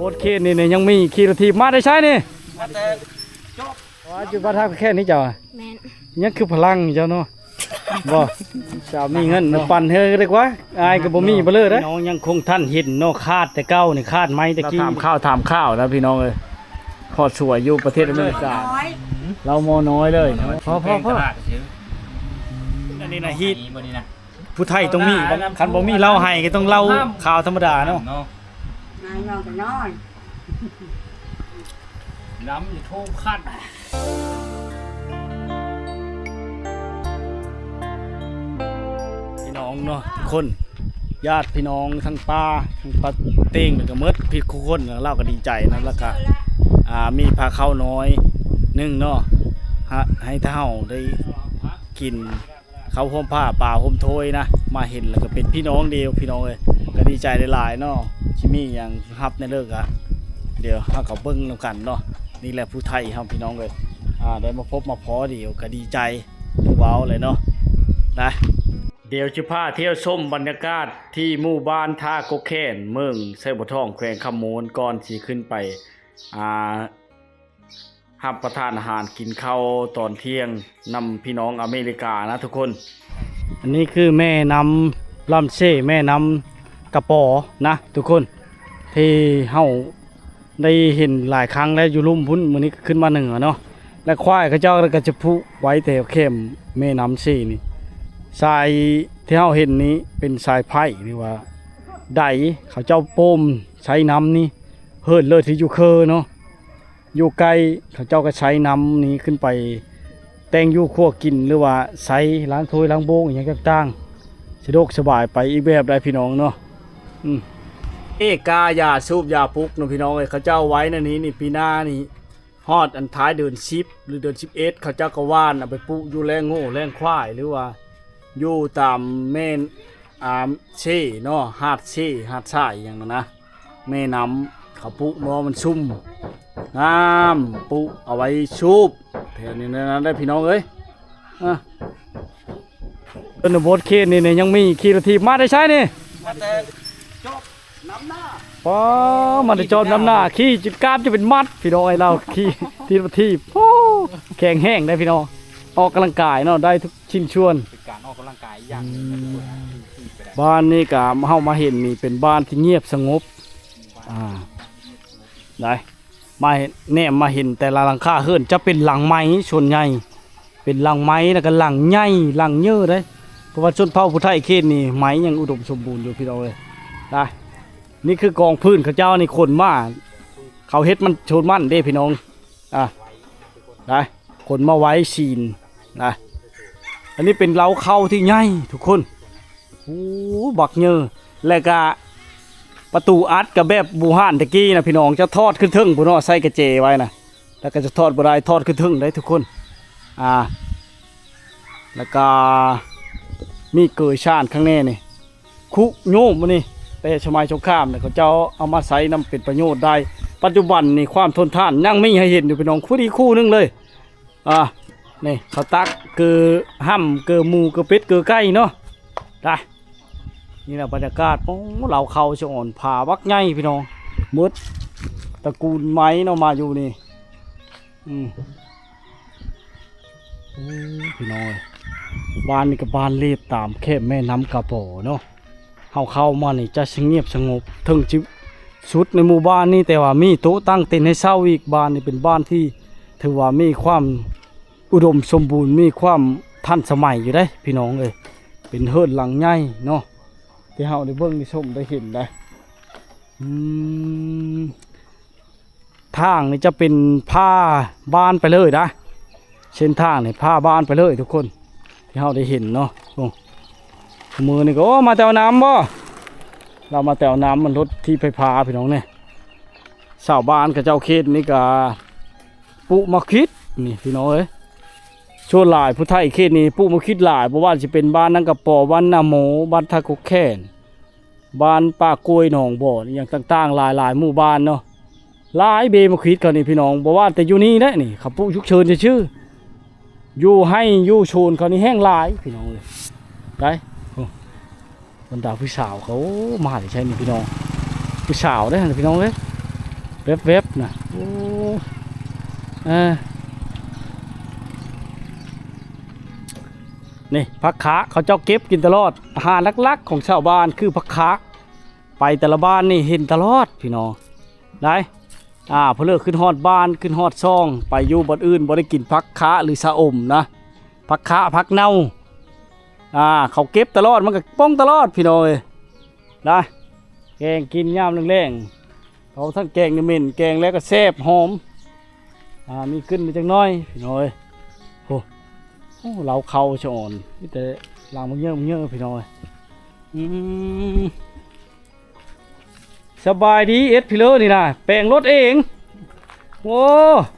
ໂຄດເຂດນີ້ ນີ້ຍັງມີຂີ່ລົດຖີບມາແຕ່ໃສນີ້? ມາແຕ່ຈອບ ວ່າຢູ່ບ້ານທ່າແຄນີ້ເຈົ້າ ແມ່ນ ຍັງຄືພະລັງເຈົ້າເນາະ. ບໍ່ ສາວມີເງິນມາປັ່ນເຮີເດີກວ່າ ອາຍກໍບໍ່ມີ ເອີ ບໍ່ເລີຍເດ້. ນ້ອງຍັງຄົງທັນເຫັນເນາະ ຄາດແຕ່ເກົ່ານີ້ ຄາດໄມ້ແຕ່ກີ້. ຖາມຂ່າວ ຖາມຂ່າວນະພີ່ນ້ອງເອີຍ ຮອດສວຍຢູ່ປະເທດອາເມລິກາ ລາວມໍນ້ອຍເລີຍ. ພໍໆໆ ອັນນີ້ນະ ຮີດ ອັນນີ້ບໍ່ນີ້ນະ ຜູ້ໄທຕ້ອງມີ ຄັນບໍ່ມີເລົ່າໄຫ້ກໍຕ້ອງເລົ່າຂ່າວທຳມະດາເນາະ. ນາຍນ້ອງກໍນອນ ນ້ຳຢູ່ທົ່ວຄັນ ພີ່ນ້ອງເນາະ ທຸກຄົນ ຍາດພີ່ນ້ອງທັງປ້າ ທັງປ້າເຕັງ ແລ້ວກໍໝົດທຸກຄົນ ລາວກໍດີໃຈນະ ແລ້ວກໍ ອ່າ ມີພາເຂົ້ານ້ອຍໜຶ່ງເນາະ ໃຫ້ເຮົາໄດ້ກິນ ເຂົ້າຮ່ວມຜ້າປ່າຮົ່ມໂພຍນະ ມາເຫັນແລ້ວກໍເປັນພີ່ນ້ອງດຽວ ພີ່ນ້ອງເອີຍ ກໍດີໃຈຫຼາຍໆເນາະ. ຊິມີຫຍັງຮັບແດ່ເດີກະ ດຽວເຮົາກໍເບິ່ງນຳກັນເນາະ. ນີ້ແຫຼະຜູ້ໄທເຮົາ ພີ່ນ້ອງເອີຍ ອ່າ ໄດ້ມາພົບມາພໍ້ ດຽວກໍດີໃຈ ຄືເວົ້າແຫຼະເນາະ ນະ. ດຽວຊິພາທ່ຽວຊົມບັນຍາກາດທີ່ໝູ່ບ້ານທ່າກົກແຂນ ເມືອງໄຊບົວທອງ ແຂວງຄຳມ່ວນ ກ່ອນຊິຂຶ້ນໄປ ອ່າ ຮັບປະທານອາຫານກິນເຂົ້າຕອນທ່ຽງນຳພີ່ນ້ອງອາເມລິການະທຸກຄົນ. ອັນນີ້ຄືແມ່ນ້ຳລຳເຊ ແມ່ນ້ຳກະປໍນະທຸກຄົນ ທີ່ເຮົາໄດ້ເຫັນຫຼາຍຄັ້ງແລ້ວຢູ່ລຸ່ມພຸ້ນ ມື້ນີ້ກໍຂຶ້ນມາເໜືອເນາະ. ແລະ ຄວາຍເຂົາເຈົ້າກໍຈະຜູກໄວ້ແຖວແຄມແມ່ນ້ຳເຊນີ້. ສາຍທີ່ເຮົາເຫັນນີ້ເປັນສາຍໄຟ ຫຼືວ່າໄດ ເຂົາເຈົ້າໂປ້ມໃຊ້ນ້ຳນີ້ ເຫີນເລີດທີ່ຢູ່ເຄີເນາະ. ຢູ່ໃກ້ ເຂົາເຈົ້າກໍໃຊ້ນ້ຳນີ້ຂຶ້ນໄປແຕ່ງຢູ່ຄົວກິນ ຫຼືວ່າໃຊ້ລ້າງຖ້ວຍລ້າງໂບກອີ່ຫຍັງຕ່າງໆ ສະດວກສະບາຍໄປອີກແບບໄດ໋ພີ່ນ້ອງເນາະ. ອືມ ເອກາ ຢາສູບຢາປຸກເນາະພີ່ນ້ອງເອີຍ ເຂົາເຈົ້າໄວ້ໃນນີ້ນີ້ ປີໜ້ານີ້ຮອດອັນທ້າຍເດືອນສິບ ຫຼືເດືອນສິບເອັດ ເຂົາເຈົ້າກໍຫວ່ານເອົາໄປປູກຢູ່ແລ້ງງົວແລ້ງຄວາຍ ຫຼືວ່າຢູ່ຕາມແມ່ນ້ຳເຊເນາະ ຫາດເຊ ຫາດຊາຍຫຍັງນັ້ນນະ. ແມ່ນ້ຳເຂົາປຸເນາະ ມັນຊຸ່ມ ງາມ ປຸເອົາໄວ້ສູບແຖວນີ້ນັ້ນໄດ໋ພີ່ນ້ອງເອີຍ. ອ່າ ຊົນນະບົດເຂດນີ້ ນີ້ຍັງມີຂີ່ລົດຖີບມາແຕ່ໃສນີ້? ມາແຕ່ຈອບນ້ຳນາ ປ້າ ມາແຕ່ຈອບນ້ຳນາ ຂີ່ຈົນກ້າມຈະເປັນມັດ ພີ່ນ້ອງເອີຍ ລາວຂີ່ຖີບລົດຖີບ ໂອ້ ແຂງແຮງໄດ໋ພີ່ນ້ອງ ອອກກຳລັງກາຍເນາະ ໄດ້ທຸກ ຊິ້ນສ່ວນ ເປັນການອອກກຳລັງກາຍອີກຢ່າງໜຶ່ງນະ ອືມ ທຸກຄົນ ທີ່ໄປໄດ້ ບ້ານນີ້ກະເຮົາມາເຫັນນີ້ເປັນບ້ານທີ່ງຽບສະຫງົບ ອ່າ ໄດ້ ມາເຫັນ ແນມມາເຫັນແຕ່ລະຫຼັງຄາເຮືອນຈະເປັນຫຼັງໄມ້ ສ່ວນໃຫຍ່ເປັນຫຼັງໄມ້ ແລ້ວກະຫຼັງໃຫຍ່ ຫຼັງເຍີະເດ້ ເພາະວ່າຊົນເຜົ່າຜູ້ໄທເຂດນີ້ໄມ້ຍັງອຸດົມສົມບູນຢູ່ ພີ່ນ້ອງເອີຍ ໄດ້ ນີ້ຄືກອງຟືນເຂົາເຈົ້ານີ້ຂົນມາ ເຂົາເຮັດມັນໂຊນມັນເດ້ ພີ່ນ້ອງ ອ່າ ໄດ້ ຂົນມາໄວ້ຊີນນະ. ອັນນີ້ເປັນເລົ້າເຂົ້າທີ່ໃຫຍ່ທຸກຄົນ ໂອ້ ບັກເຍີະ ແລະກະປະຕູອັດກະແບບບູຮານແຕ່ກີ້ນະ ພີ່ນ້ອງ ຈະຖອດຂຶ້ນເທິງພຸ້ນເນາະ ໃສ່ກະແຈໄວ້ນະ ແລ້ວກະຈະຖອດບໍ່ໄດ້ ຖອດຂຶ້ນເທິງໄດ້ທຸກຄົນ ອ່າ ແລ້ວກະມີເກີຍຊານຂ້າງໃນນີ້ ຄຸໂຍມນີ້ ແຕ່ສະໄໝສົງຄາມນີ້ ເຂົາເຈົ້າເອົາມາໃຊ້ນຳເປັນປະໂຫຍດໄດ້. ປັດຈຸບັນນີ້ຄວາມທົນທານຍັງມີໃຫ້ເຫັນຢູ່ ພີ່ນ້ອງ ຄູ່ດີຄູ່ໜຶ່ງເລີຍ. ອ່າ ນີ້ເຂົາຕັກເກີຫ້ຳ ເກີໝູ ເກີເປັດ ເກີໄກ່ເນາະ ໄດ້ ນີ້ນະບັນຍາກາດ ໂອ້ ເລົ້າເຂົ້າສະອອນ ຜາບັກໃຫຍ່ ພີ່ນ້ອງ ໝົດຕະກູນໄມ້ເນາະ ມາຢູ່ນີ້ ອືມ ໂອ້ ພີ່ນ້ອງເອີຍ ບ້ານນີ້ກໍບ້ານລຽບຕາມແຄມແມ່ນ້ຳກະປໍເນາະ. ເຮົາເຂົ້າມານີ້ຈະສະຫງຽບສະຫງົບ ເຖິງຊິສຸດໃນໝູ່ບ້ານນີ້ ແຕ່ວ່າມີໂຕະຕັ້ງເຕັນໃຫ້ເຊົ່າອີກ. ບ້ານນີ້ເປັນບ້ານທີ່ຖືວ່າມີຄວາມອຸດົມສົມບູນ ມີຄວາມທັນສະໄໝຢູ່ເດ້ ພີ່ນ້ອງເອີຍ ເປັນເຮືອນຫຼັງໃຫຍ່ເນາະ ທີ່ເຮົາໄດ້ເບິ່ງໄດ້ຊົມໄດ້ເຫັນໄດ໋ ອືມ. ທາງນີ້ຈະເປັນພາບ້ານໄປເລີຍນະ ເສັ້ນທາງນີ້ພາບ້ານໄປເລີຍທຸກຄົນ ທີ່ເຮົາໄດ້ເຫັນເນາະ. ໂອ້ ມື້ນີ້ກໍ ໂອ້ ມາແຕ່ເອົານ້ຳບໍ່? ລາວມາແຕ່ເອົານ້ຳ ມັນລົດຖີບໄຟຟ້າ ພີ່ນ້ອງ ນີ້. ຊາວບ້ານເຂົາເຈົ້າເຂດນີ້ກໍປູກໝາກຂິດນີ້ ພີ່ນ້ອງເອີຍ. ສ່ວນຫຼາຍຜູ້ໄທເຂດນີ້ປູກໝາກຂິດຫຼາຍ ບໍ່ວ່າຊິເປັນບ້ານນາກະປໍ ບ້ານນາໂມ ບ້ານທ່າກົກແຂນ ບ້ານປ່າກ້ວຍ ໜອງບອນ ອີ່ຫຍັງຕ່າງໆ ຫຼາຍໆ ໝູ່ບ້ານເນາະ ຫຼາຍເບໝາກຂິດເຂົານີ້ ພີ່ນ້ອງ. ບໍ່ວ່າແຕ່ຢູ່ນີ້ແຫຼະນີ້ ເຂົາປູກຊຸກເສີນຊື່ໆ ຢູ່ໄຮ່ຢູ່ສວນເຂົານີ້ແຮ່ງຫຼາຍ ພີ່ນ້ອງເອີຍ. ໄດ້ ໂອ້ ບັນດາຜູ້ສາວເຂົາ ໂອ້ ມາແຕ່ໃສນີ້ ພີ່ນ້ອງ ຜູ້ສາວເດ້ ພີ່ນ້ອງເອີຍ. ແວບໆນະ ໂອ້ ເອີ ນີ້ຜັກຄະ ເຂົາເຈົ້າເກັບກິນຕະຫຼອດ ອາຫານຫຼັກໆຂອງຊາວບ້ານຄືຜັກຄະ ໄປແຕ່ລະບ້ານນີ້ເຫັນຕະຫຼອດພີ່ນ້ອງ ໄດ້ ອ່າ ເພິ່ນເລີກຂຶ້ນຮອດບ້ານ ຂຶ້ນຮອດຊ່ອງ ໄປຢູ່ບ່ອນອື່ນບໍ່ໄດ້ກິນຜັກຄະ ຫຼື ຊະອົມນະ ຜັກຄະ ຜັກເນົ່າ ອ່າ ເຂົາເກັບຕະຫຼອດ ມັນກໍປ່ອງຕະຫຼອດພີ່ນ້ອງເອີຍ ໄດ້ ແກງກິນຍາມແລງໆ ເຂົາທັງແກງນີ້ເໝັນ ແກງແລ້ວກໍແຊບຫອມ ອ່າ ມີຂຶ້ນມາຈັກໜ້ອຍພີ່ນ້ອງເອີຍ ໂອ້ ໂອ້ ເຫຼົ້າເຂົ້າສະອອນ ມີແຕ່ຫຼັງບັກເຍີ້ບັກເຍີ້ພີ່ນ້ອງເອີຍ ອືມ ສະບາຍດີ ເອັດພີເລີນີ້ນະ ແປງລົດເອງ ໂອ້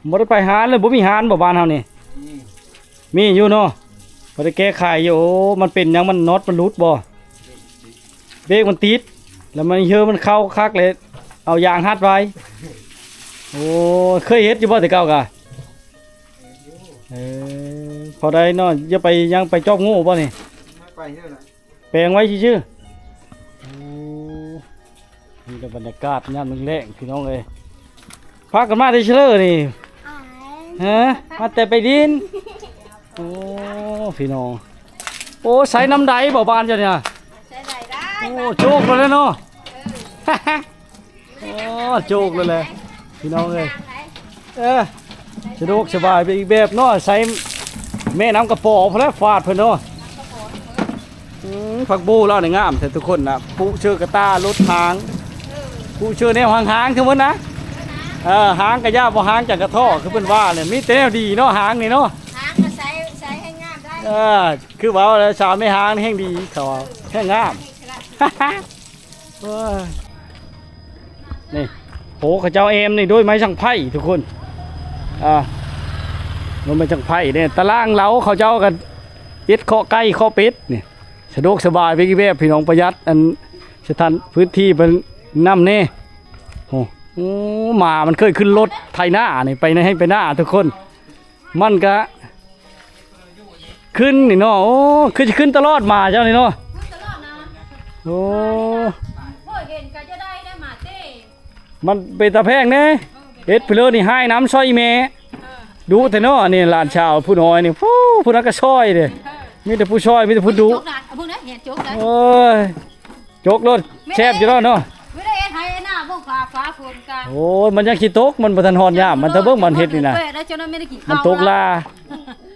ບໍ່ໄດ້ໄປຮ້ານເລີຍ ບໍ່ມີຮ້ານບໍ່ບ້ານເຮົານີ້? ມີຢູ່ເນາະ ບໍ່ໄດ້ແກ້ໄຂຢູ່ ໂອ້ ມັນເປັນຫຍັງ ມັນນັອດມັນຫຼຸດບໍ່? ເບຣກມັນຕິດ ແລ້ວມັນເຮີມັນເຂົ້າຄັກເລີຍ ເອົາຢາງຮັດໄວ້ ໂອ້ ເຄີຍເຮັດຢູ່ບໍ່ແຕ່ເກົ່າກະ? ເອີ ພໍໄດ້ເນາະ ຢ່າໄປ ຍັງໄປຈອບໂງ່ບໍ່ນີ້? ໄປເທື່ອລະ ແປງໄວ້ຊື່ໆ ໂອ້ ນີ້ແຫຼະບັນຍາກາດຍາມແລງໆ ພີ່ນ້ອງເອີຍ ພາກັນມາແຕ່ເຊີນີ້? ຮະ ມາແຕ່ໄປດິນ ໂອ້ ພີ່ນ້ອງ ໂອ້ ໃຊ້ນ້ຳໃດບໍ່ບ້ານເຈົ້ານີ້? ໃຊ້ໄດ້ ໂອ້ ໂຈກແລ້ວເນາະ ເອີ ໂອ້ ໂຈກເລີຍແຫຼະ ພີ່ນ້ອງເອີຍ ເອີ ສະດວກສະບາຍໄປອີກແບບເນາະ ໃຊ້ແມ່ນ້ຳກະປໍພຸ້ນແຫຼະ ຟາດເພິ່ນເນາະ ອືມ ຜັກບູລາວນີ້ງາມແທ້ທຸກຄົນນະ ປູເຊີກະຕ່າ ລົດຫາງ ປູເຊີແນວຫາງໆ ຄືເພິ່ນນະ ເອີ ຫາງກະຢ່າ ບໍ່ຫາງຈັກກະທໍ ຄືເພິ່ນວ່າແຫຼະ ມີແຕ່ແນວດີເນາະ ຫາງນີ້ເນາະ ຫາງກະໃຊ້ ໃຊ້ໃຫ້ງາມໄດ້ ເອີ ຄືເວົ້າແລ້ວ ສາວແມ່ຫາງນີ້ແຮ່ງດີ ເຂົາວ່າແຮ່ງງາມ ໂອ້ຍ ນີ້ ໂອ້ ເຂົາເຈົ້າແອ້ມນີ້ໂດຍໄມ້ສັງໄພທຸກຄົນ ອ່າ ໂດຍໄມ້ສັງໄພເດ້ ຕາລ່າງເລົາເຂົາເຈົ້າກໍເຮັດເຄາະໄກ່ເຄາະເປັດນີ້ ສະດວກສະບາຍໄປອີກແບບ ພີ່ນ້ອງ ປະຢັດອັນສະຖານພື້ນທີ່ເພິ່ນນຳແດ່ ໂອ້ ໂອ້ ໝາມັນເຄີຍຂຶ້ນລົດໄຖນານີ້ ໄປໃນໄຮ່ໄປນາທຸກຄົນ ມັນກະ ຂຶ້ນນີ້ເນາະ ໂອ້ ຄືຊິຂຶ້ນຕະຫຼອດໝາເຈົ້ານີ້ເນາະ ຂຶ້ນຕະຫຼອດນະ ໂອ້ ໂອ້ຍ ເຫັນກະຈະໄດ້ໄດ້ໝາເຕ້ ມັນເປັນຕາແພງເດ້ ເອີ ເຮັດໄປເລີຍນີ້ ຮ້າຍນຳຊ່ອຍອີ່ແມ່ ເອີ ດຸແທ້ເນາະ ອັນນີ້ຫຼານສາວຜູ້ນ້ອຍນີ້ ຜູ້ ຜູ້ນັ້ນກໍຊ່ອຍເດ້ ເອີ ມີແຕ່ຜູ້ຊ່ອຍ ມີແຕ່ຜູ້ດຸ ຈົກນະ ເອົາເບິ່ງນະ ແຫນຈົກນະ ໂອ້ຍ ຈົກໂລດ ແມ່ນ ແຊບຢູ່ແລ້ວເນາະ ບໍ່ໄດ້ເຮັດໄຮ່ເຮັດນາ ເບິ່ງຟ້າ ຟ້າຝົນກະ ໂອ້ຍ ມັນຍັງຊິຕົກ ມັນບໍ່ທັນຮອດຍາມ ມັນ ຖ້າເບິ່ງມັນເຮັດນີ້ນະ ມັນຕົກລາ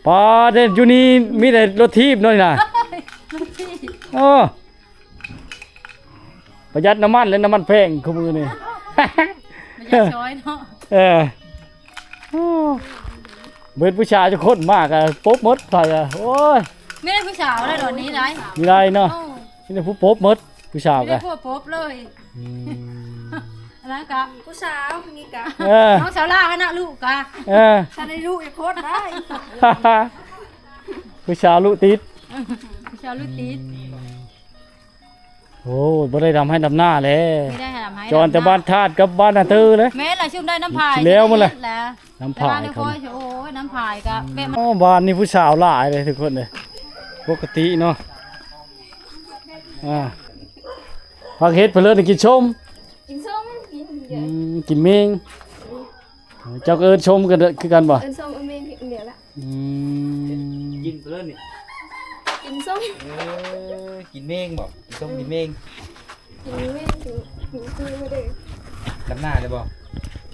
ປາດເດ້ ຢູ່ນີ້ມີແຕ່ລົດຖີບເນາະນີ້ນະ ໂອ້ ປະຢັດນ້ຳມັນ ແລະ ນ້ຳມັນແພງຄູ່ມື້ນີ້ ປະຢັດຊອຍເນາະ ເອີ ໂອ້ ເບິດຜູ້ຊາຍຈັກຄົນມາກະປົບໝົດ ໃຜອະ ໂອ້ຍ ມີແຕ່ຜູ້ສາວແຫຼະດອນນີ້ໄດ໋ ມີໄດ້ເນາະ ໂອ້ ມີແຕ່ຜູ້ປົບໝົດ ຜູ້ສາວກະ ມີແຕ່ຜູ້ປົບເລີຍ ອືມ ອັນນັ້ນກະ ຜູ້ສາວນີ້ກະ ເອີ ນ້ອງສາວລາວຫັ້ນນະ ລູກກະ ເອີ ຖ້າໄດ້ລູກອີກຄົນໄດ້ ຜູ້ສາວລູກຕິດ ຜູ້ສາວລູກຕິດ ອືມ ໂອ້ຍ ບໍ່ໄດ້ດຳໄຮ່ດຳນາແລ້ວ ບໍ່ໄດ້ດຳໄຮ່ດຳນາ ຈອນແຕ່ບ້ານທາດກັບບ້ານນາເຕີເລີຍ ແມ່ນລະ ຊຸມໄດ້ນ້ຳພາຍ ຊິແລ້ວໝົດລະ ນ້ຳພາຍເຂົາ ໂອ້ຍ ນ້ຳພາຍກະແບບ ອໍ ບ້ານນີ້ຜູ້ສາວຫຼາຍເລີຍທຸກຄົນເລີຍ ປົກກະຕິເນາະ ອ່າ ຜັກເຫັດເພິ່ນເອີ້ນກິນສົ້ມ ກິນສົ້ມ ກິນ ອືມ ກິນເມງ ເຈົ້າກໍເອີ້ນສົ້ມກັນຄືກັນບໍ່? ເອີ້ນສົ້ມ ເອີ້ນເມງຄືກັນລະ ອືມ ກິນເພິ່ນນີ້ ກິນສົ້ມ ເອີ ກິນເມງບໍ່? ກິນສົ້ມ ອືມ ກິນເມງ ກິນເມງ ກິນ ກິນຄືມາເດີ ດຳນາໄດ້ບໍ່?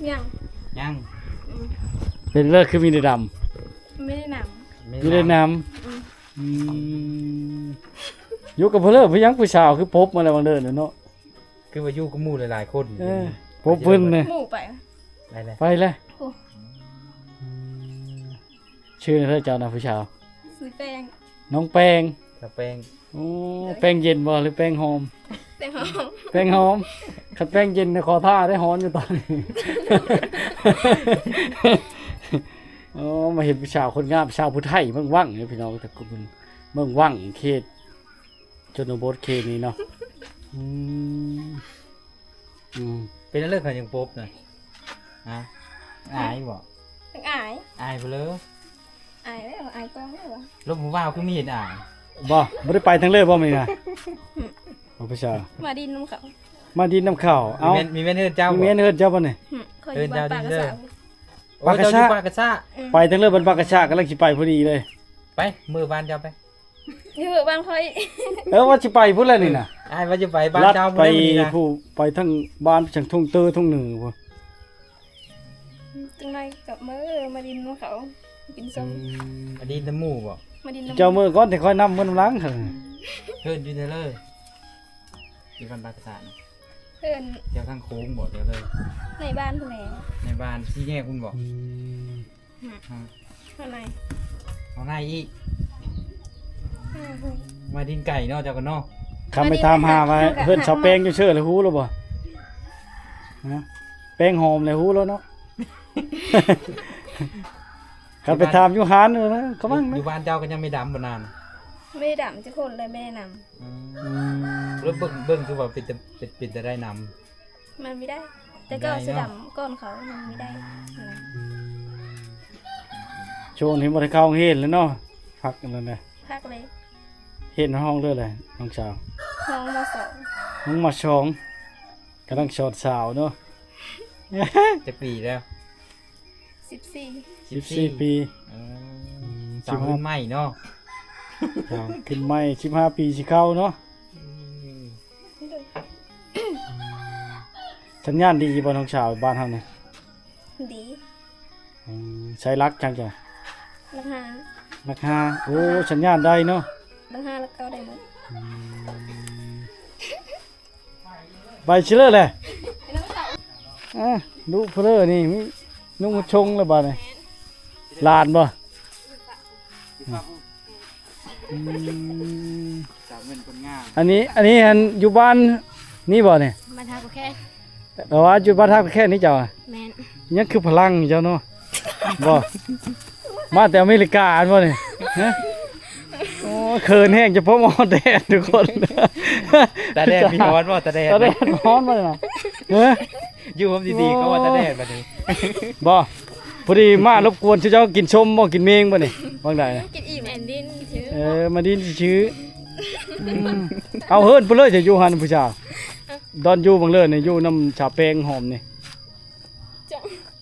ຍັງ ຍັງ ອືມ ເປັນເລີກຄືມີແຕ່ດຳ ມີແຕ່ນຳ ມີແຕ່ນຳ ອືມ ອືມ ຢູ່ກັບເພິ່ນເລີ ເປັນຫຍັງຜູ້ສາວຄືປົບມາແລ້ວບາງເດີນເນາະ ຄືວ່າຢູ່ກັບໝູ່ຫຼາຍໆຄົນ ເອີ ພົບເພິ່ນນີ້ ໝູ່ໄປ ໄປແລ້ວ ໄປແລ້ວ ໂອ້ ອືມ ຊື່ເລີຍເຈົ້ານະຜູ້ສາວ? ຊື່ແປ້ງ ນ້ອງແປ້ງ ສາວແປ້ງ ໂອ້ ແປ້ງເຢັນບໍ່ ຫຼືແປ້ງຫອມ? ແປ້ງຫອມ ແປ້ງຫອມ ຄັນແປ້ງເຢັນນີ້ຂໍຖ້າໄດ້ ຮ້ອນຢູ່ຕອນນີ້ ໂອ້ ມາເຫັນຜູ້ສາວຄົນງາມ ສາວຜູ້ໄທເມືອງວັງເດ້ພີ່ນ້ອງ ແຕ່ເມືອງວັງເຂດ ຊົນນະບົດເຂດນີ້ເນາະ ອືມ ອືມ ເປັນອັນເລີກເຂົາຍັງປົບນະ ຮະ ອາຍບໍ່? ອາຍ ອາຍພຸ້ນເລີ ອາຍແລ້ວ ອາຍກ້ອງແລ້ວ ລົມຜູ້ບ່າວຄືມີເຫັນອາຍ ບໍ່ ບໍ່ໄດ້ໄປທາງເລີບໍ່ມື້ນີ້ນະ ອືມ ບໍ່ຜູ້ສາວ ມາດິນນຳເຂົາ ມາດິນນຳເຂົາ ເອົ້າ ມີແມ່ນ ມີແມ່ນເຮືອນເຈົ້າ ມີແມ່ນເຮືອນເຈົ້າບໍ່ນີ້? ອືມ ເພິ່ນຢູ່ບ້ານປາກກະຊະ ໂອ້ ເຈົ້າຢູ່ປາກກະຊະ ອືມ ໄປທາງເລີ້ ບ້ານປາກກະຊະ ກຳລັງຊິໄປພໍດີເລີຍ ໄປ ມື້ບ້ານເຈົ້າໄປ ຢູ່ບ້ານຂ້ອຍ ເອີ ວ່າຊິໄປພຸ້ນແຫຼະນີ້ນະ ເອີ ອ້າຍວ່າຊິໄປບ້ານເຈົ້າ ໄປພຸ້ນແຫຼະມື້ນີ້ນະ ຜູ້ ໄປທາງບ້ານ ທາງທົ່ງເຕີທົ່ງເໜືອພຸ້ນ ຈັ່ງໃດກໍເມືອ ມາດິນນຳເຂົາ ກິນສົ້ມ ອືມ ມາດິນນຳໝູ່ບໍ ມາດິນນຳ ເຈົ້າເມືອກ່ອນ ແຕ່ຂ້ອຍນຳເມືອນຳຫຼັງ ເພິ່ນຢູ່ໃສເລີ ຢູ່ບ້ານປາກກະຊະນະ ເພິ່ນ ແຖວທາງໂຄ້ງບໍ ແຖວເລີ ໃນບ້ານພຸ້ນແຫຼະ ໃນບ້ານສີ່ແຍກພຸ້ນບໍ ອືມ ຮະ ທາງໃນ ທາງໃນອີກ ຮະ ມາດິນໄກເນາະ ເຈົ້າກໍເນາະ ຄັນໄປຖາມຫາວ່າເຮືອນສາວແປ້ງຢູ່ເຊີລະຮູ້ແລ້ວບໍ່ ຮະ ແປ້ງຫອມແລ້ວຮູ້ແລ້ວເນາະ ຄັນໄປຖາມຢູ່ຮ້ານເນາະ ເຂົາວ່າ ຢູ່ບ້ານເຈົ້າກໍຍັງມີດຳບໍ່ນານ ບໍ່ໄດ້ດຳຈັກຄົນເລີຍ ບໍ່ໄດ້ນຳ ອືມ ອືມ ແລ້ວເບິ່ງ ເບິ່ງຄືວ່າເປັນຕາ ເປັນ ເປັນຕາໄດ້ນຳ ມັນບໍ່ໄດ້ ແຕ່ເກົ່າຊິດຳກ່ອນເຂົາ ມັນບໍ່ໄດ້ ອືມ ຊ່ວງນີ້ບໍ່ໄດ້ເຂົ້າໂຮງຮຽນແລ້ວເນາະ ພັກອັນນັ້ນນະ ພັກເລີຍ ຮຽນຫ້ອງເລີຍແຫຼະ ນ້ອງສາວ ຫ້ອງ ມໍສອງ ຫ້ອງ ມໍສອງ ກຳລັງສອນສາວເນາະ ຈັກປີແລ້ວ? ສິບສີ່ ສິບສີ່ປີ ເອີ ອືມ ສາວຂຶ້ນໃໝ່ເນາະ ສາວຂຶ້ນໃໝ່ ສິບຫ້າປີຊິເຂົ້າເນາະ ອືມ ສັນຍານດີບໍ່ນ້ອງສາວ ບ້ານເຮົານີ້? ດີ ອືມ ໃຊ້ຫຼັກຫຍັງຈ້ະ? ຫຼັກຫ້າ ຫຼັກຫ້າ ໂອ້ ສັນຍານໄດ້ເນາະ ຫຼັກຫ້າ ຫຼັກເກົ້າໄດ້ໝົດ ອືມ ໄປຊິເລີແຫຼະ ອາ ດຸເພີເລີນີ້ ນຸ່ງມາຊົງແລ້ວບາດນີ້ ຫຼານບໍ່? ອືມ ສາວເງິນຄົນງາມ ອັນນີ້ ອັນນີ້ຫັ້ນຢູ່ບ້ານນີ້ບໍ່ນີ້? ບ້ານທ່າຜູ້ແຄນ ແຕ່ວ່າຢູ່ບ້ານທ່າຜູ້ແຄນນີ້ເຈົ້າ? ແມ່ນ ຍັງຄືຝຣັ່ງເຈົ້າເນາະ ບໍ່ ມາແຕ່ອາເມລິກາອັນບໍ່ນີ້? ຮະ ໂອ້ ເຂີນແຮງ ຈະພໍມາຮອດແດດທຸກຄົນ ຕາແດດມີຮ້ອນບໍ່? ຕາແດດ ຕາແດດຮ້ອນບໍ່ນະ? ຮະ ຢູ່ຮ່ມດີໆ ກໍວ່າຕາແດດບັດນີ້ ບໍ່ ພໍດີມາລົບກວນເຈົ້າກິນສົ້ມບໍ່ ກິນເມງບໍ່ນີ້? ວ່າງໃດ ກິນອີ່ມແອນດິນຊື່ ເອີ ມາດິນຊື່ ອືມ ເອົາເຮີນໄປເລີຍ ຈະຢູ່ຫັ້ນຜູ້ສາວ ດອນຢູ່ບັງເລີນນີ້ ຢູ່ນຳສາວແປ້ງຫອມນີ້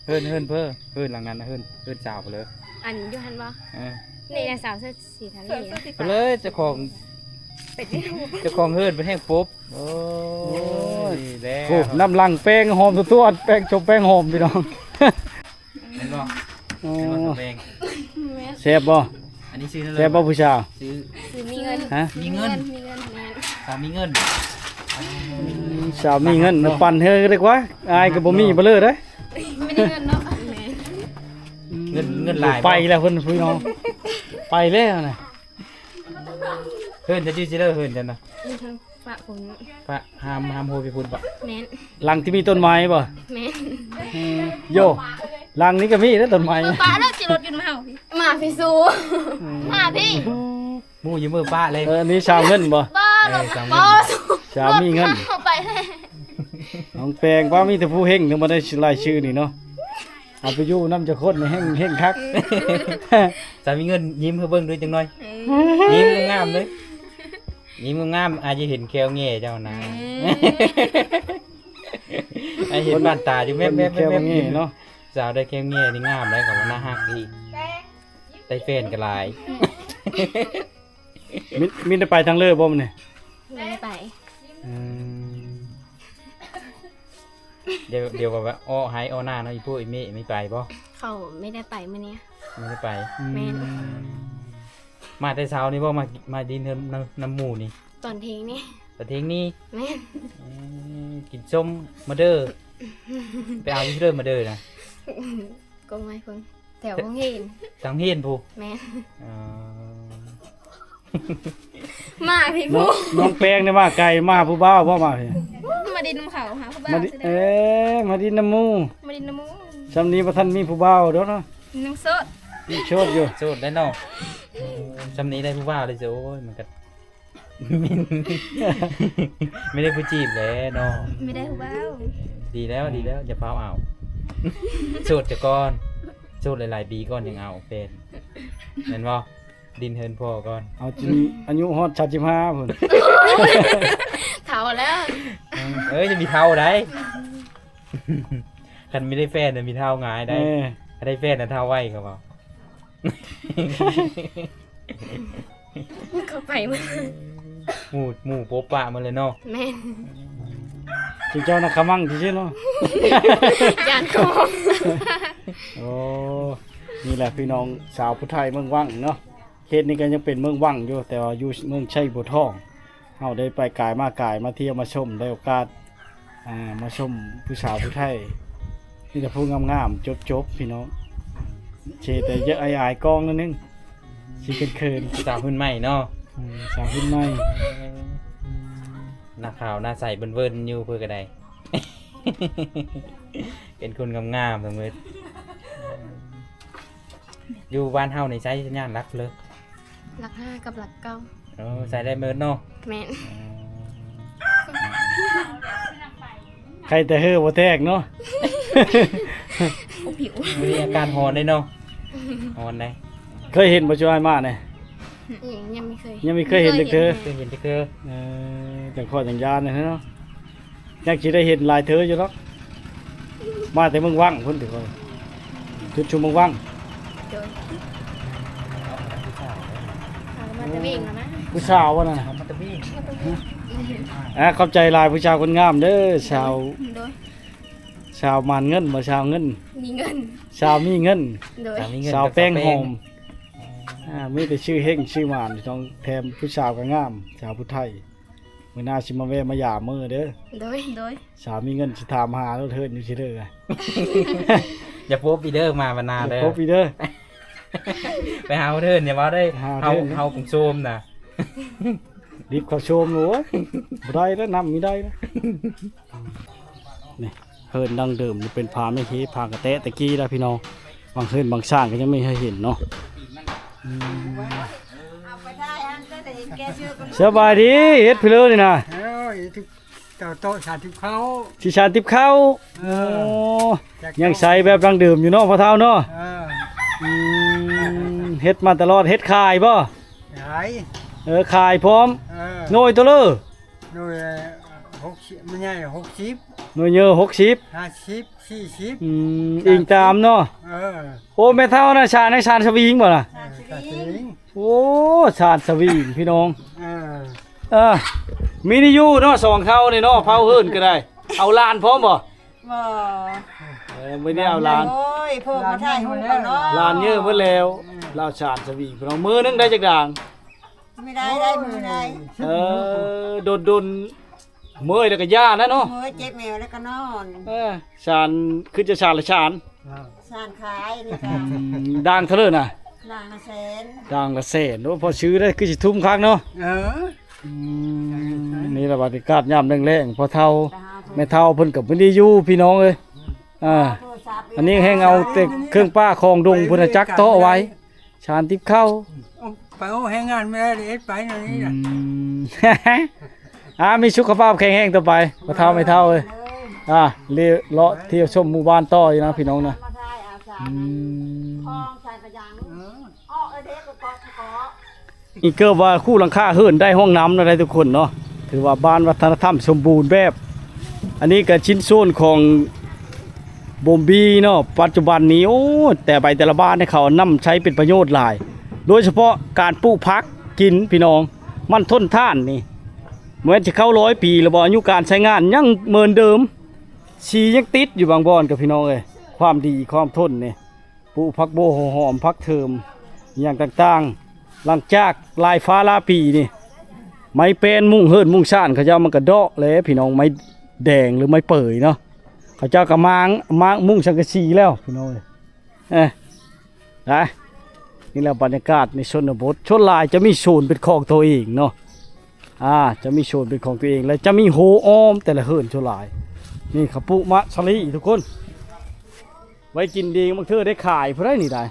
ເຮີນ ເຮີນເພີ ເຮີນຫຼັງນັ້ນນະ ເຮີນ ເຮີນສາວໄປເລີຍ ອັນຢູ່ຫັ້ນບໍ່? ເອີ ນີ້ນະ ສາວເສື້ອສີຟ້ານີ້ ໄປເລີຍ ເຈົ້າຂອງ ເຈົ້າຂອງເຮີນເພິ່ນແຮ່ງປົບ ໂອ້ຍ ໂອ້ຍ ແລ້ວ ໂອ້ ນຳຫຼັງແປ້ງຫອມຕົວໆ ແປ້ງຈົບແປ້ງຫອມພີ່ນ້ອງ ແມ່ນບໍ່? ໂອ້ ແມ່ນບໍ່ ສາວແປ້ງ? ແມ່ນ ແຊບບໍ່? ອັນນີ້ຊື່ ແຊບບໍ່ຜູ້ສາວ? ຊື່ ຊື່ມີເງິນ ຮະ ມີເງິນ ມີເງິນ ແມ່ນ ສາວມີເງິນ ອືມ ສາວມີເງິນ ປັ່ນເຮີດກວ່າ ອ້າຍກໍບໍ່ມີ ບໍ່ເລີເດ້ ບໍ່ມີເງິນເນາະ ແມ່ນ ອືມ ເງິນ ເງິນຫຼາຍ ໄປແລ້ວເພິ່ນພີ່ນ້ອງ ໄປແລ້ວນະ ເຮີນຈະຢູ່ຊິເລີ ເຮີນຈະນະ ຢູ່ທາງ ປະພຸ້ນ ປະ ຫ້າມ ຫ້າມໂຮໄປພຸ້ນປະ ແມ່ນ ຫຼັງທີ່ມີຕົ້ນໄມ້ບໍ່? ແມ່ນ ເອີ ໂຢ ຫຼັງນີ້ກໍມີເດ້ຕົ້ນໄມ້ ປະແລ້ວຊິລົດຢູ່ນຳເຮົາ ມາພີ່ຊູ ອືມ ມາພີ່ ໝູ່ຢູ່ມືປະເລີຍ ເອີ ອັນນີ້ສາວເງິນບໍ່? ບໍ່ ເອີ ສາວເງິນ ສາວມີເງິນ ເຮົາໄປເລີຍ ນ້ອງແປ້ງ ປ້າ ມີແຕ່ຜູ້ເຮັງ ຍັງບໍ່ໄດ້ລາຍຊື່ນີ້ເນາະ ເອົາໄປຢູ່ນຳຈັກຄົນແຮ່ງ ແຮ່ງຄັກ ສາມີເງິນ ຍິ້ມໃຫ້ເບິ່ງດູຈັກໜ່ອຍ ເອີ ຍິ້ມງາມໆເລີຍ ຍິ້ມງາມໆ ອາດຈະເຫັນແຂ້ວແງ່ເຈົ້ານະ ເອີ ອາດເຫັນບ້ານຕາຢູ່ແວບໆ ແຂ້ວແງ່ເນາະ ສາວໄດ້ແຂ້ວແງ່ນີ້ງາມເລີຍ ເຂົາວ່າໜ້າຮັກອີກ ໄດ້ແຟນກໍຫຼາຍ ມິ ມິໄດ້ໄປທາງເລີບໍ່ມື້ນີ້? ບໍ່ໄດ້ໄປ ອືມ ດຽວ ດຽວກໍວ່າເອາະໄຮ່ເອາະນາເນາະ ອີ່ຜູ້ອີ່ເມະມີໄປບໍ່? ເຂົາບໍ່ໄດ້ໄປມື້ນີ້ ບໍ່ໄດ້ໄປ ອືມ ແມ່ນ ມາແຕ່ເຊົ້ານີ້ບໍ່? ມາ ມາດິນນຳ ນຳໝູ່ນີ້ ຕອນທ່ຽງນີ້ ຕອນທ່ຽງນີ້ ແມ່ນ ອືມ ກິນສົ້ມ ມາເດີ ໄປເອົາຢູ່ເດີ ມາເດີນະ ກົງໄມ້ພຸ້ນ ແຖວໂຮງຮຽນ ທາງຮຽນພຸ້ນ ແມ່ນ ເອີ ມາພີ່ ນ້ອງ ຜູ້ ນ້ອງແປ້ງນີ້ມາໄກ ມາຫາຜູ້ບ່າວບໍ່? ມາພີ່ ມາດິນນຳເຂົາ ຫາຜູ້ບ່າວ ມາດິ ຊິໄດ້ ເອີ ມາດິນນຳໝູ່ ມາດິນນຳໝູ່ ຊ່ຳນີ້ບໍ່ທັນມີຜູ້ບ່າວດອກເນາະ ຍັງໂສດ ຍັງໂສດຢູ່ ໂສດແລ້ວເນາະ ຊ່ຳນີ້ໄດ້ຜູ້ບ່າວເລີຍ ໂອ້ຍ ມັນກໍ ມີແຕ່ຜູ້ຈີບແຫຼະເນາະ ມີແຕ່ຜູ້ບ່າວ ດີແລ້ວ ອືມ ດີແລ້ວ ຢ່າຟ້າວເອົາ ໂສດຊະກ່ອນ ໂສດຫຼາຍໆປີກ່ອນ ຈັ່ງເອົາແຟນ ແມ່ນບໍ່? ດິນເຮືອນພໍ່ກ່ອນ ເອົາຈົນອາຍຸຮອດສາມສິບຫ້າພຸ້ນ ເຖົ້າແລ້ວ ເອີຍ ຢ່າມີເຖົ້າໃດ ເ ຄັນມີໄດ້ແຟນນະມີເທົ້າງ່າຍໄດ໋ ເອີ ຄັນໄດ້ແຟນນະເທົ້າໄວ ເຂົາເວົ້າ. ເຂົ້າໄປໝົດ ໝູ່ ໝູ່ໂປະປະໝົດເລີຍເນາະ. ແມ່ນ ຈຸເຈົ້ານະຂະມັງຊື່ໆເນາະ ຢ້ານຂະມັງ. ໂອ້ ນີ້ແຫຼະພີ່ນ້ອງ ສາວຜູ້ໄທເມືອງວັງເນາະ. ເຂດນີ້ກໍຍັງເປັນເມືອງວັງຢູ່ ແຕ່ວ່າຢູ່ເມືອງໄຊບົວທອງ. ເຮົາໄດ້ໄປກາຍມາກາຍ ມາທ່ຽວມາຊົມ ໄດ້ໂອກາດ ອ່າ ມາຊົມຜູ້ສາວຜູ້ໄທ ມີແຕ່ຜູ້ງາມໆ ຈົບໆ ພີ່ນ້ອງ. ເສຍແຕ່ເຍອະອາຍໆ ກ້ອງໜ້ອຍໜຶ່ງ ຊິເຂີນໆ. ສາວຮຸ່ນໃໝ່ເນາະ. ອືມ ສາວຮຸ່ນໃໝ່. ໜ້າຂາວໜ້າໃສເວີນໆ ຢູ່ເພິ່ນກໍໄດ້ ເປັນຄົນງາມໆ ສະເໝີ. ຢູ່ບ້ານເຮົານີ້ໃຊ້ສັນຍານຫຼັກເລີຍ ຫຼັກຫ້າກັບຫຼັກເກົ້າ. ເອີ ໃຊ້ໄດ້ເໝິດເນາະ. ແມ່ນ. ອໍ ໄຄແຕ່ເຮີບໍ່ແຕກເນາະ. ບໍ່ຜິວ ມື້ນີ້ອາກາດຮ້ອນເດ້ເນາະ ຮ້ອນເດ້. ເຄີຍເຫັນບໍ່ ຈຸອ້າຍມານີ້? ອືມ ຍັງ ຍັງບໍ່ເຄີຍ ຍັງບໍ່ເຄີຍເຫັນຈັກເທື່ອ. ເຄີຍເຫັນຈັກເທື່ອ. ເອີ ຈັ່ງຂໍຈັ່ງຢ້ານເນາະ. ຍັງຊິໄດ້ເຫັນຫຼາຍເທື່ອຢູ່ດອກ. ມາແຕ່ເມືອງວັງພຸ້ນຕິ ເຂົາຈຸດຊຸມເມືອງວັງ. ໂດຍ ເອົາມາແຕ່ວຽງແລ້ວນະ. ຜູ້ສາວບໍ່ນັ້ນນະ? ເອົາມາແຕ່ວຽງ. ອ່າ ຂອບໃຈຫຼາຍ ຜູ້ສາວຄົນງາມເດີ. ສາວ ໂດຍ ສາວໝານເງິນບໍ່? ສາວເງິນ ມີເງິນ ສາວມີເງິນ. ໂດຍ ສາວມີເງິນ ສາວແປ້ງຫອມ. ອ່າ ມີແຕ່ຊື່ເຮັງຊື່ໝານ ຕ້ອງແຖມຜູ້ສາວກໍງາມ ສາວຜູ້ໄທ. ມື້ໜ້າຊິມາແວ່ມາຢາມເດີ. ໂດຍ ໂດຍ ສາມີເງິນຊິຖາມຫາໂລດ ເທີນຢູ່ຊິເດີ. ຢ່າພົບອີກເດີ ມາບັນນາເດີ ຢ່າພົບອີກເດີ. ໄປຫາເທີນ ຢ່າເວົ້າເດີ ເຮົາ ເຮົາກຸງໂຊມນະ ດິບເຂົ້າໂຊມ. ໂອ້ຍ ບໍ່ໄດ້ແລ້ວ ນ້ຳມີໄດ້ແລ້ວ. ນີ້ ເຮືອນດັ້ງເດີມເປັນຜາໄມ້ເຮ ຜາກະແຕະແຕ່ກີ້ລະພີ່ນ້ອງ. ບາງເຮືອນບາງຊານກໍຍັງມີໃຫ້ເຫັນເນາະ. ອືມ ສະບາຍດີ ເຮັດພີເລີນີ້ນະ? ເອີ ເຮັດເຂົ້າໂຕະ ສານຕິບເຂົ້າ ຊິສານຕິບເຂົ້າ. ເອີ ໂອ້ ຍັງໃຊ້ແບບດັ້ງເດີມຢູ່ເນາະພໍ່ເຖົ້າເນາະ. ເອີ ອືມ ເຮັດມາຕະຫຼອດ ເຮັດຂາຍບໍ່? ຂາຍ. ເອີ ຂາຍພ້ອມ. ເອີ ໜ່ວຍໂຕເລີ? ໜ່ວຍຫົກສິບ ມັນໃຫຍ່ຫົກສິບ ໜ່ວຍເຍີຫົກສິບ ຫ້າສິບ ສີ່ສິບ. ອືມ ອີງຕາມເນາະ. ເອີ ໂອ້ ແມ່ເຖົ້ານະ ສານໃນສານສະວິງບໍ່ນະ? ເອີ ສານສະວິງ. ໂອ້ ສານສະວິງພີ່ນ້ອງ. ເອີ ເອີ ມີນີ້ຢູ່ເນາະ ສອງເຖົ້ານີ້ເນາະ ເຝົ້າເຮືອນກໍໄດ້. ເອົາຫຼານພ້ອມບໍ່? ບໍ່. ເອີ ມື້ນີ້ເອົາຫຼານ. ໂອ້ຍ ພວກມາຖ່າຍຮູບເອົາເນາະ ຫຼານເຍີໝົດແລ້ວ. ອືມ ລາວສານສະວິງພີ່ນ້ອງ. ມື້ໜຶ່ງໄດ້ຈັກດາງ? ບໍ່ໄດ້ ໄດ້ມື້ໃດ. ເອີ ດົນໆ ເມື່ອຍແລ້ວກໍຢ່ານະເນາະ. ເມື່ອຍເຈັບແອວແລ້ວກໍນອນ. ເອີ ສານຄືຈະສານລະສານ ສານຂາຍນີ້. ອືມ ດ່າງເທົ່າໃດນະ? ດ່າງລະແສນ. ດ່າງລະແສນ. ໂອ້ ພໍຊື້ໄດ້ຄືຊິທຸ່ມຄັກເນາະ. ເອີ ອືມ ນີ້ລະບັນຍາກາດຍາມແລງໆ ພໍ່ເຖົ້າແມ່ເຖົ້າເພິ່ນກໍບໍ່ໄດ້ຢູ່ພີ່ນ້ອງເອີຍ. ອ່າ ອັນນີ້ແຮ່ງເອົາແຕ່ເຄື່ອງປ່າຂອງດົງພຸ້ນນະຈັກເຕາະໄວ້. ສານຕິບເຂົ້າ ໄປໂອ້ແຮງງານແມ່ເຮັດໄປແນວນີ້ນະ. ອືມ ອ່າ ມີສຸຂະພາບແຂງແຮງຕໍ່ໄປ ພໍ່ເຖົ້າແມ່ເຖົ້າເອີຍ. ອ່າ ເລາະທ່ຽວຊົມໝູ່ບ້ານຕໍ່ຢູ່ນະພີ່ນ້ອງນະ. ອືມ ນີ້ເກີບວ່າຄູ່ຫຼັງຄາເຮືອນໄດ້ຫ້ອງນ້ຳແລ້ວໄດ໋ທຸກຄົນເນາະ. ຖືວ່າບ້ານວັດທະນະທຳສົມບູນແບບ. ອັນນີ້ກໍຊິ້ນສ່ວນຂອງ ບົມບີເນາະ ປັດຈຸບັນນີ້ ໂອ້ ແຕ່ໃບແຕ່ລະບາດນີ້ເຂົານຳໃຊ້ເປັນປະໂຫຍດຫຼາຍ ໂດຍສະເພາະການປູກຜັກກິນພີ່ນ້ອງ. ມັນທົນທານນີ້ ແມ່ນຊິເຂົ້າຮ້ອຍປີແລ້ວບໍ່ ອາຍຸການໃຊ້ງານຍັງເໝືອນເດີມ ສີຍັງຕິດຢູ່ບາງບ່ອນກໍພີ່ນ້ອງເອີຍ. ຄວາມດີຄວາມທົນນີ້ ປູກຜັກບົ່ວ ຫົວຫອມ ຜັກເທີມ ອີ່ຫຍັງຕ່າງໆ. ຫຼັງຈາກຫຼາຍຟ້າຫຼາຍປີນີ້ ໄມ້ແປ້ນມຸງເຮືອນມຸງຊານເຂົາເຈົ້າມັນກະເດາະແຫຼະພີ່ນ້ອງ ໄມ້ແດງ ຫຼື ໄມ້ເປີຍເນາະ. ເຂົາເຈົ້າກໍມ້າງ ມ້າງມຸງສັງກະສີແລ້ວພີ່ນ້ອງເອີຍ. ເອີ ໄດ້ ນີ້ແຫຼະບັນຍາກາດໃນຊົນນະບົດ ສ່ວນຫຼາຍຈະມີສວນເປັນຂອງຕົວເອງເນາະ. ອ່າ ຈະມີສວນເປັນຂອງຕົວເອງ ແລະ ຈະມີຮົ້ວອ້ອມແຕ່ລະເຮືອນສ່ວນຫຼາຍ. ນີ້ເຂົາປູກມະສາລີທຸກຄົນ ໄວ້ກິນເອງ ບາງເທື່ອໄດ້ຂາຍຜູ້ໃດນີ້ໄດ້.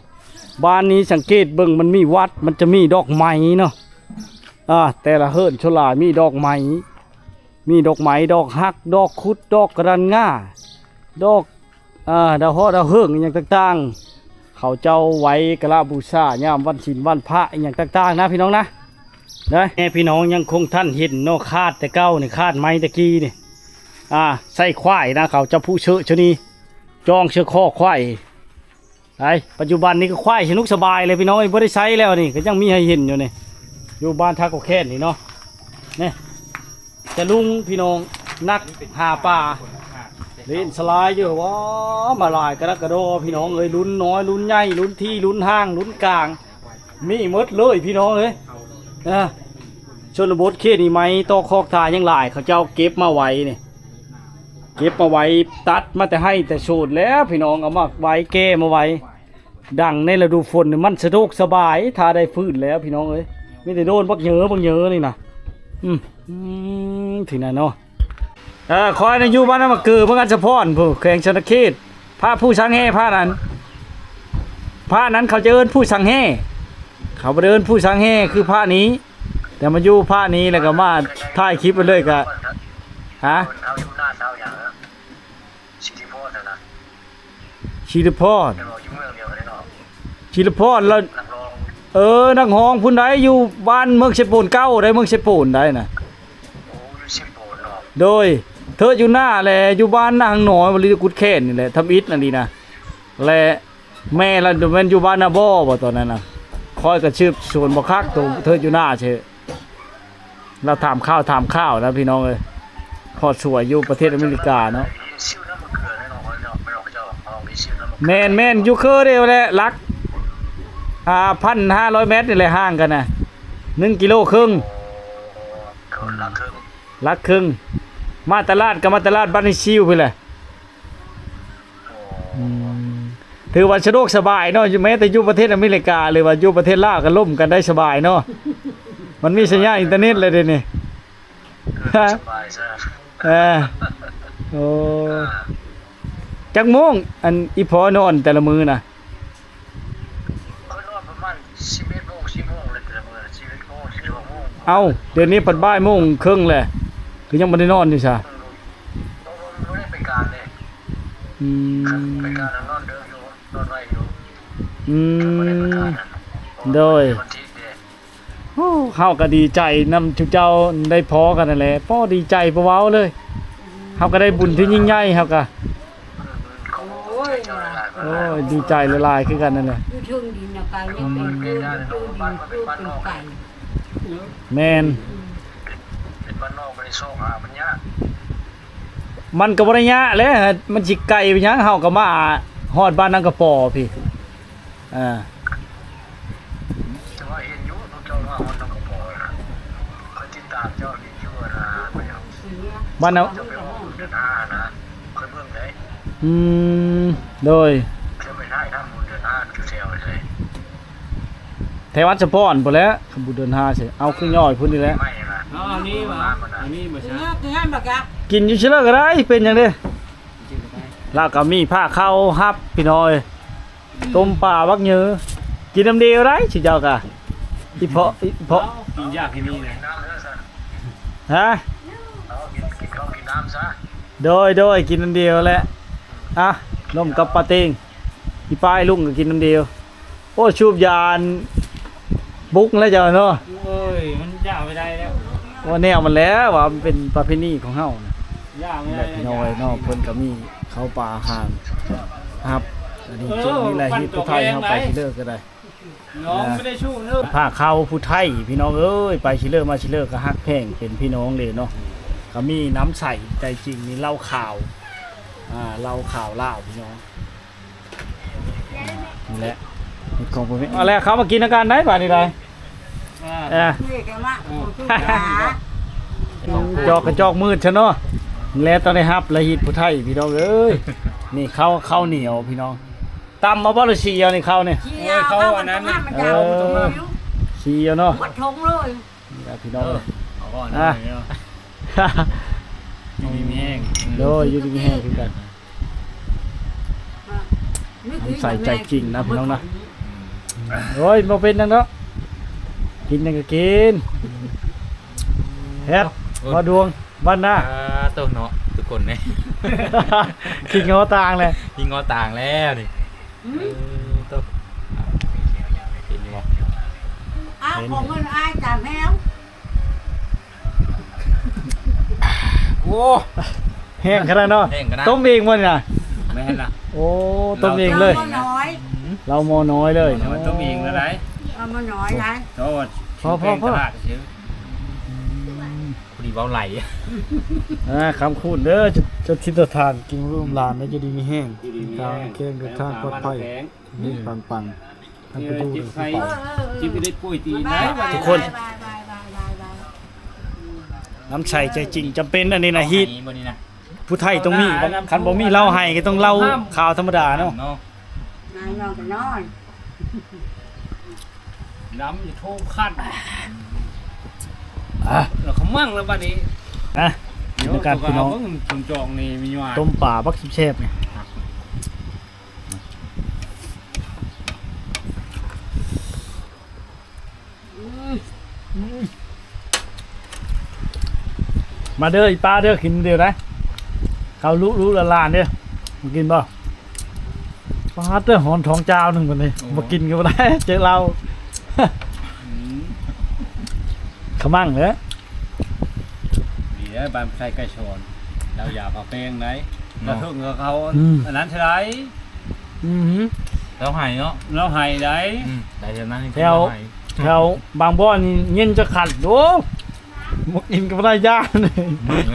ບ້ານນີ້ສັງເກດເບິ່ງ ມັນມີວັດ ມັນຈະມີດອກໄມ້ເນາະ. ອ່າ ແຕ່ລະເຮືອນສ່ວນຫຼາຍມີດອກໄມ້ ມີດອກໄມ້ ດອກຮັກ ດອກຄຸດ ດອກກະດັນງາ ດອກ ອ່າ ດາວເຫາະດາວເຫິງ ອີ່ຫຍັງຕ່າງໆ ເຂົາເຈົ້າໄວ້ກະລະບູຊາຍາມວັນສິນວັນພະ ອີ່ຫຍັງຕ່າງໆນະພີ່ນ້ອງນະ. ເດີ ແນ່ພີ່ນ້ອງຍັງຄົງທັນເຫັນເນາະ ຄາດແຕ່ເກົ່ານີ້ ຄາດໄມ້ແຕ່ກີ້ນີ້ ອ່າ ໃສ່ຂວາຍນະ ເຂົາເຈົ້າຜູເຊີະຊະນີ້. ຈອງເຊືອກຄອກຄວາຍ. ໄປ ປັດຈຸບັນນີ້ກໍຄວາຍສະໜຸກສະບາຍເລີຍພີ່ນ້ອງເອີຍ, ບໍ່ໄດ້ໃຊ້ແລ້ວນີ້ ກໍຍັງມີໃຫ້ເຫັນຢູ່ນີ້ ຢູ່ບ້ານທ່າກໍແຄ້ນນີ້ເນາະ. ນີ້ ຕາລຸງພີ່ນ້ອງ ນັກຫາປາ ຫຼິ້ນສະຫຼາຍຢູ່. ວ້າ ມາຫຼາຍກະດະກະດໍພີ່ນ້ອງເອີຍ, ລຸ້ນນ້ອຍລຸ້ນໃຫຍ່ ລຸ້ນຖີ່ລຸ້ນຮ່າງລຸ້ນກາງ ມີໝົດເລີຍພີ່ນ້ອງເອີຍ. ເອີ ຊົນນະບົດເຂດນີ້ໄມ້ຕອກຄອກທ່າຍັງຫຼາຍ, ເຂົາເຈົ້າເກັບມາໄວ້ນີ້ ເກັບມາໄວ້ ຕັດມາແຕ່ໄຮ່ແຕ່ໂສນແລ້ວພີ່ນ້ອງ, ເອົາມາໄວ້ ແກ່ມາໄວ້ ດັງໃນລະດູຝົນນີ້ມັນສະດວກສະບາຍ. ຖ້າໄດ້ຟືນແລ້ວພີ່ນ້ອງເອີຍ, ມີແຕ່ໂດນບັກເຫຍີບັກເຫຍີນີ້ນະ. ອືມ ອືມ ທີ່ນັ້ນເນາະ. ເອີ ຂ້ອຍນະຢູ່ບ້ານນາມະເກີ ເມືອງອັດສະພອນພຸ້ນ ແຂວງສະຫວັນນະເຂດ. ພະຜູ້ສັງແຮ່ ພະນັ້ນ ພະນັ້ນເຂົາຈະເອີ້ນຜູ້ສັງແຮ່, ເຂົາບໍ່ໄດ້ເອີ້ນຜູ້ສັງແຮ່ຄືພະນີ້. ແຕ່ມາຢູ່ພະນີ້ແລ້ວກໍມາຖ່າຍຄລິບໄປເລີຍກະ ຮະ? ເຂົາຢູ່ນາເຊົາຫຍັງ? ສິລິພອນຫັ້ນນະ. ສິລິພອນ ແຕ່ວ່າຢູ່ເມືອງດຽວກັນເນາະ. ສິລິພອນລະ ນັກຮ້ອງ ເອີ ນັກຮ້ອງພຸ້ນໃດ໋ ຢູ່ບ້ານເມືອງເຊໂປນເກົ່າໃດ໋ ເມືອງເຊໂປນໃດ໋ນະ. ໂອ້ ຢູ່ເຊໂປນເນາະ. ໂດຍ ເທີດຢູ່ນາແຫຼະ ຢູ່ບ້ານນາຫາງໜ້ອຍ ບໍລິກຸດແຄ້ນນີ້ແຫຼະ ທຳອິດອັນນີ້ນະ ແລະ ແມ່ລະແມ່ນຢູ່ບ້ານນາບໍ່ບໍ່ຕອນນັ້ນນະ. ຂ້ອຍກໍສືບສວນບໍ່ຄັກ ໂຕເທີດຢູ່ນາເຊີ. ລາວຖາມຂ່າວ ຖາມຂ່າວນະພີ່ນ້ອງເອີຍ, ຮອດສວຍຢູ່ປະເທດອາເມລິກາເນາະ. ແມ່ນໆ ຢູ່ເຄີດຽວແຫຼະ ຫຼັກ ອ່າ ພັນຫ້າຮ້ອຍແມັດນີ້ແຫຼະ ຫ່າງກັນນະ ໜຶ່ງກິໂລເຄິ່ງ. ຫຼັກເຄິ່ງ ມາຕະຫຼາດກໍມາຕະຫຼາດບ້ານໃນຊິວພຸ້ນແຫຼະ. ອືມ ຖືວ່າສະດວກສະບາຍເນາະ, ຢູ່ ແມ້ແຕ່ຢູ່ປະເທດອາເມລິກາ ຫຼືວ່າຢູ່ປະເທດລາວກໍລົມກັນໄດ້ສະບາຍເນາະ, ມັນມີສັນຍານອິນເຕີເນັດແລ້ວເດນີ້. ສະບາຍຊະ. ເອີ ໂອ້ ຈັກໂມງ ອັນ ອີ່ພໍ່ນອນແຕ່ລະມື້ນະ? ຂ້ອຍນອນປະມານສິບເອັດໂມງ ສິບໂມງແຫຼະ ແຕ່ລະມື້ ສິບເອັດໂມງ ສິບສອງໂມງ. ເອົ້າ ດຽວນີ້ພັດບ່າຍໂມງເຄິ່ງແຫຼະ ຄືຍັງບໍ່ໄດ້ນອນຢູ່ຊະ? ບໍ່ ບໍ່ ບໍ່ໄດ້ໄປການເດ້. ອືມ ໄປການນອນເດິກຢູ່ ນອນໄວຢູ່. ອືມ ບໍ່ໄດ້ໄປການ. ໂດຍ ວັນອາທິດເດ້. ໂອ້ ເຮົາກໍດີໃຈນຳຈຸເຈົ້າໄດ້ພໍ້ກັນນັ້ນແຫຼະ. ພໍ້ ດີໃຈບໍ່ເວົ້າເລີຍ. ເຮົາກໍໄດ້ບຸນທີ່ຍິ່ງໃຫຍ່ ເຮົາກໍ ໂອ້ຍ ໂອ້ຍ ດີໃຈຫຼາຍໆ ຄືກັນນັ້ນແຫຼະ. ຢູ່ເທິງດິນນະກາຍັງເປັນເລື່ອງຢູ່ເທິງດິນຄືເປັນໄກ່. ແມ່ນ ເປັນ ເປັນບ້ານນອກ ບໍ່ໄດ້ຊອກຫາມັນຍາກ. ມັນກໍບໍ່ໄດ້ຍາກແຫຼະ ມັນຊິໄກໄປຫຍັງ. ເຮົາກໍມາຮອດບ້ານນາງກະປໍພີ້. ອ່າ ແຕ່ວ່າເຫັນຢູ່ ພວກເຈົ້າມາຮອດນາງກະປໍນະ ຂ້ອຍຕິດຕາມເຈົ້ານີ້ຢູ່ນະ. ບ້ານນາ ເຈົ້າໄປອອກບຸນເດືອນຫ້ານະ ຂ້ອຍເບິ່ງໄດ້. ອືມ ໂດຍ ເຈົ້າໄປຖ່າຍທຳບຸນເດືອນຫ້າຢູ່ແຖວໃດ? ແຖວອັດສະພອນພຸ້ນແຫຼະ ບຸນເດືອນຫ້າຊິ ເອົາຄືຍ່ອຍພຸ້ນນີ້ແຫຼະ. ເອົາອັນນີ້ມາ ອັນນີ້ມາຊະ ກິນຢູ່ຊິເລີກກໍໄດ້ ເປັນຫຍັງເດ້. ລາວກໍມີພາເຂົ້າຮັບພີ່ນ້ອງເອີຍ. ຕົ້ມປາບັກເຫຍີ ກິນນຳດຽວໄດ້ຊິເຈົ້າກະ. ອີ່ເພາະ ອີ່ເພາະ ກິນຢາກທີ່ນີ້ນະ ຮະ? ໂດຍ ໂດຍ ກິນນຳດຽວແຫຼະ. ອ່ະ ລົມກັບປາເຕັງ ອີ່ປ້າຍລຸງກໍກິນນຳດຽວ. ໂອ້ ສູບຢາອັນບຸກແລ້ວເຈົ້າເນາະ. ໂອ້ຍ ມັນຢາກໄປໄດ້ແລ້ວ ວ່າແນວມັນແຫຼະ ວ່າມັນເປັນປະເພນີຂອງເຮົານະ. ຢາກໄປໄດ້ ແບບນ້ອຍເນາະ ເພິ່ນກໍມີເຂົ້າປາອາຫານຮັບ. ອັນນີ້ ເອີ ເຈົ້ານີ້ແຫຼະ ເຮັດຜູ້ໄທເຮົາໄປຊິເລີກກໍໄດ້. ນ້ອງບໍ່ໄດ້ສູ້ເດີ ພາເຂົ້າຜູ້ໄທພີ່ນ້ອງເອີຍ. ໄປຊິເລີກມາຊິເລີກກໍຮັກແພງເປັນພີ່ນ້ອງເລີຍເນາະ. ກໍມີນ້ຳໃສໃຈຈິງ ມີເຫຼົ້າຂາວ ອ່າ ເຫຼົ້າຂາວລາວພີ່ນ້ອງ. ນີ້ແຫຼະ ເຮັດຂອງປະເພນີ. ເອົາແຫຼະ ເຂົ້າມາກິນນຳກັນໄດ້ບາດນີ້ໄດ້. ອ່າ ເອີ ນີ້ກໍມາ ອືມ ຈອກກະຈອກມືດຊະເນາະ. ແລະຕ້ອງໄດ້ຮັບລະຮີດຜູ້ໄທພີ່ນ້ອງເອີຍ. ນີ້ເຂົ້າ ເຂົ້າໜຽວພີ່ນ້ອງ. ຕຳເອົາບໍ່ ຫຼື ສີເອົານີ້ເຂົ້ານີ້? ສີເອົາ ເຂົ້າອັນນັ້ນ ເອີ ສີເອົາເນາະ ໝົດຖົງເລີຍ. ນີ້ລະພີ່ນ້ອງ ເອີ ເອົາກ່ອນ ອ່ະ ເນາະ ຢູ່ດີມີແຮງ. ໂດຍ ຢູ່ດີມີແຮງຄືກັນ. ນ້ຳໃສໃຈຈິງນະພີ່ນ້ອງນະ. ໂອ້ຍ ບໍ່ເປັນຫຍັງດອກ ກິນຫຍັງກໍກິນ. ແຮດ ໂອ້ຍ ມາດວງ ບ້ານນາ ອ່າ ໂຕເນາະ ທຸກຄົນນີ້ ຄິດງໍຕ່າງແຫຼະ ຄິດງໍຕ່າງແລ້ວນີ້. ອືມ ເອີ ໂຕ ເຫັນຢູ່ບໍ່? ອ້າວ ເຫັນ ຂໍເງິນອ້າຍຈານແຮງ. ໂອ້ ແຮງຂະໜາດເນາະ. ແຮງຂະໜາດ ຕົ້ມເອງບໍ່ນີ້ນະ? ແມ່ນລະ ໂອ້ ຕົ້ມເອງເລີຍ ເຫຼົ້ານ້ອຍ ເຫຼົ້ານ້ອຍເລີຍ ເຫຼົ້ານ້ອຍ ຕົ້ມເອງເລີຍໄດ໋ ເອົາມານ້ອຍໄດ໋ ໂທດ ພໍໆໆ ຊື້ແປ້ງຕະຫຼາດຊື້ ອືມ ພໍດີເວົ້າໄຫຼ ອ່າ ຄຳຄູນເດີ ເຈົ້າ ເຈົ້າທິດເຈົ້າທານ ກິນລູກຫຼານແລ້ວຢູ່ດີມີແຮງ ຢູ່ດີມີແຮງ ແຂງເດີນທາງປອດໄພ ເຮັງໆ ປັງໆ ໃຫ້ໄປຢູ່ ຈິບໄດ້ປ່ວຍຕີນໄດ້ ທຸກຄົນ ນ້ຳໃສໃຈຈິງຈຳເປັນ ອັນນີ້ນະ ຮີດ ຜູ້ໄທຕ້ອງມີ ຄັນບໍ່ມີເຫຼົ້າໄຫ້ກໍຕ້ອງເຫຼົ້າຂາວທຳມະດາເນາະ ນາຍນອນກໍນອນ ດຳຢູ່ໂທງຄັນ ອ່ະ ແລ້ວຂະມັງແລ້ວບັດນີ້ ອ່ະ ກິນນຳກັນພີ່ນ້ອງ ເບິ່ງເຄື່ອງຈອງນີ້ມີຫວານ ຕົ້ມປາບັກແຊບໆນີ້ ມາເດີອີປ້າເດີ ກິນເດີໄດ໋ ເຂົ້າລຸໆຫຼານໆເດີ ມາກິນບໍ່? ປາດເດີ ຮ້ອນທ້ອງຈາວໜຶ່ງບັດນີ້ ໂອ້ ບໍ່ກິນກໍບໍ່ໄດ້ ເຈີເຫຼົ້າ ອືມ ຂະມັງເດີ ນີ້ເດີ ບ້ານໄຊໄກສອນ ລາວຢາກເອົາແປ້ງໄດ໋ ເນາະ ລາວເຖິງກັບເຂົາ ອືມ ອັນນັ້ນເທົ່າໃດ ອືຮຶ ລາວໃຫ້ເນາະ ລາວໃຫ້ໄດ໋ ອືມ ໄດ້ເທົ່ານັ້ນ ແຖວ ແຖວບາງບ່ອນນີ້ເຢັນຈະຂັນ ໂອ້ ບໍ່ກິນກໍບໍ່ໄດ້ຢ້ານ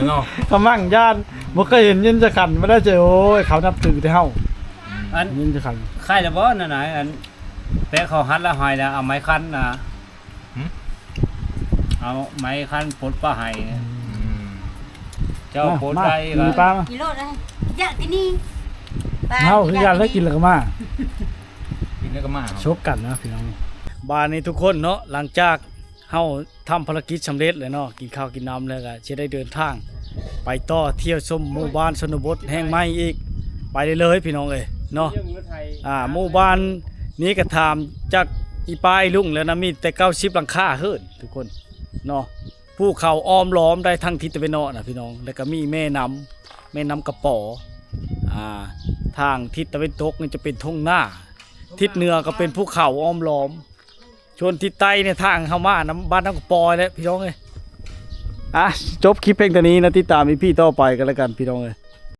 ເນາະ ຂະມັງຢ້ານ ບໍ່ເຄີຍເຫັນເຢັນຈະຂັນ ບໍ່ໄດ້ເຈີ ໂອ້ຍ ເຂົານັບຖືແຕ່ເຮົາ ອືມ ອັນ ເຢັນຈະຂັນ ໄຄແລ້ວບໍ່ ນາຍ ອັນ ແປະເຂົ້າຫັດແລ້ວໃຫ້ແລ້ວ ເອົາໄມ້ຄັນນະ ຫຶ ເອົາໄມ້ຄັນປົດປະໄຫ້ ອືມ ເຈົ້າປົດໄດ້ ມາ ກໍ ກິນປາ ກິນໂລດເລີຍ ຢາກກິນນີ້ ປາ ເຮົາຄືກັນແລ້ວ ຢາກກິນ ກິນແລ້ວກໍມາ ກິນແລ້ວກໍມາ ສົບກັນນະພີ່ນ້ອງ ບາດນີ້ທຸກຄົນເນາະ ຫຼັງຈາກເຮົາທຳພາລະກິດສຳເລັດແລ້ວເນາະ ກິນເຂົ້າກິນນ້ຳແລ້ວກໍຊິໄດ້ເດີນທາງໄປຕໍ່ ທ່ຽວຊົມໝູ່ບ້ານຊົນນະບົດແຫ່ງໃໝ່ອີກ ໄປເລື້ອຍໆ ພີ່ນ້ອງເອີຍເນາະ ອ່າ ໝູ່ບ້ານນີ້ກໍຖາມຈາກອີປ້າອີລຸງແລ້ວນະ ມີແຕ່ເກົ້າສິບຫຼັງຄາເຮືອນ ທຸກຄົນເນາະ ພູເຂົາອ້ອມລ້ອມໄດ້ທາງທິດຕາເວັນອອກນະພີ່ນ້ອງ ແລ້ວກໍມີແມ່ນ້ຳ ແມ່ນ້ຳກະປໍ ອ່າ ທາງທິດຕາເວັນຕົກນີ້ຈະເປັນທົ່ງນາ ທິດເໜືອກໍເປັນພູເຂົາອ້ອມລ້ອມ ສ່ວນທິດໃຕ້ນີ້ທາງເຮົາມານຳບ້ານນ້ຳກະປໍແຫຼະພີ່ນ້ອງເອີຍ ອ່ະ ຈົບຄລິບພຽງເທົ່ານີ້ນະ ຕິດຕາມອີພີຕໍ່ໄປກັນແລ້ວກັນພີ່ນ້ອງເອີຍ.